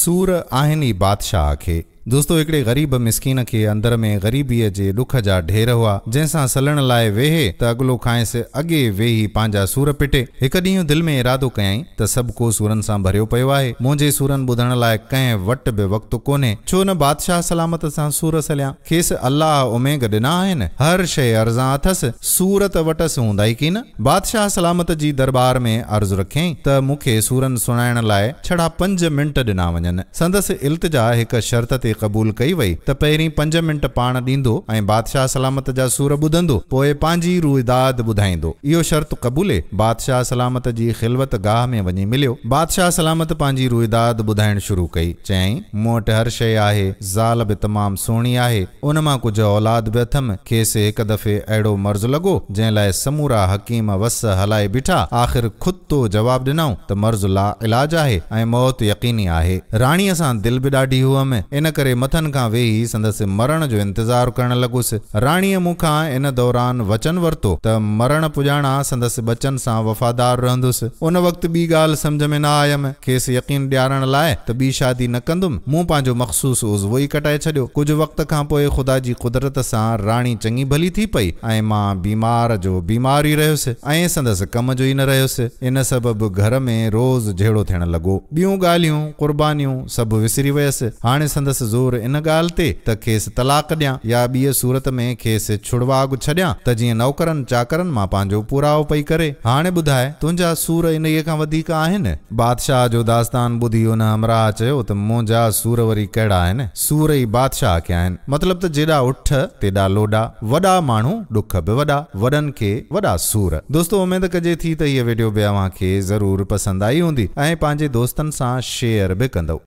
سور آهن ئي بادشاهه کي. دوستو هڪڙي غريب مسڪين کي اندر ۾ غريبيء جي ڏک جا ڍير هئا، جنهن سان سلڻ لاء ويهي ته اڳلو کانئس اڳي ويهي پنهنجا سور پٽي. هڪ ڏينهن دل ۾ ارادو ڪيائين ته سڀ ڪو سورن سان ڀريو پيو آهي، منهنجي سورن ٻڌڻ لاء ڪنهن وٽ به وقت ڪونهي، ڇو نه بادشاهه سلامت سان سور سليان. کيس الله اميگ ڏنا آهن، هر شيء ارزان اٿس، سور ته وٽس هوندا ئي ڪين. بادشاهه سلامت جي درٻار ۾ عرض رکيائين ته مون کي سورن سڻائڻ لاء ڇڙا پنج منٽ ڏنا وڃن. سندس التجا هڪ شرط تي قبول ڪئي وئي ته پهرين پنج منٽ پاڻ ڏيندو ۽ بادشاهه سلامت جا سور ٻڌندو، پوء پنهنجي روئداد ٻڌائيندو. اهو شرط قبولي، بادشاهه سلامت جي خلوت گاهه ۾ وڃي مليو. بادشاهه سلامت پنهنجي روئداد ٻڌائڻ شروع ڪئي. چيائين، مون وٽ هر شيء آهي، زال به تمام سهڻي آهي، ان مان ڪجهه اولاد به اٿم. کيس هڪ دفعي اهڙو مرض لڳو، جنهن لاء سمورا حڪيم وس هلائي بيٺا. آخر کتو جواب ڏنائون ته مرض لا علاج آهي ۽ موت يقيني آهي. راڻيء سان دل به ڏاڍي هئم، ان ڪري مٿن کان ويهي سندس مرڻ جو انتظار ڪرڻ لڳس. راڻيء مون کان ان دوران وچن ورتو ته مرڻ پڄاڻان سندس ٻچن سان وفادار رهندس. ان وقت ٻي ڳالهه سمجهه ۾ نه آيم. کيس يقين ڏيارڻ لاء ته ٻي شادي نه ڪندم، مون پنهنجو مخصوص عضوو ئي ڪٽائي ڇڏيو. ڪجهه وقت کان پوء خدا جي قدرت سان راڻي چڱي ڀلي ٿي پئي ۽ مان بيمار جو بيمار ئي رهيس ۽ سندس ڪم جو ئي نه رهيس. ان سبب گهر ۾ روز جهيڙو ٿيڻ لڳو. ٻيون ڳالهيون، قربانيون سڀ وسري ويس. هاڻي سندس زور ان ڳالهه تي ته کيس طلاق ڏيان يا ٻيء صورت ۾ کيس ڇڙواڳ ڇڏيان ته جيئن نوڪرن چاڪرن مان پنهنجو پورائو پئي ڪري. هاڻي ٻڌاء، تنهنجا سور انهيء کان وڌيڪ آهن؟ بادشاهه جو داستان ٻڌي ان همراهه چيو ته منهنجا سور وري ڪهڙا آهن؟ سور ئي بادشاهه کي آهن. مطلب ته جيڏا اٺ، تيڏا لوڏا. وڏا ماڻهو، ڏک به وڏا. وڏن کي وڏا سور. دوستو اميد ڪجي ٿي ته هيء وڊيو به اوهان کي ضرور پسند آئي هوندي ۽ پنهنجي دوستن سان شيئر به ڪندؤ.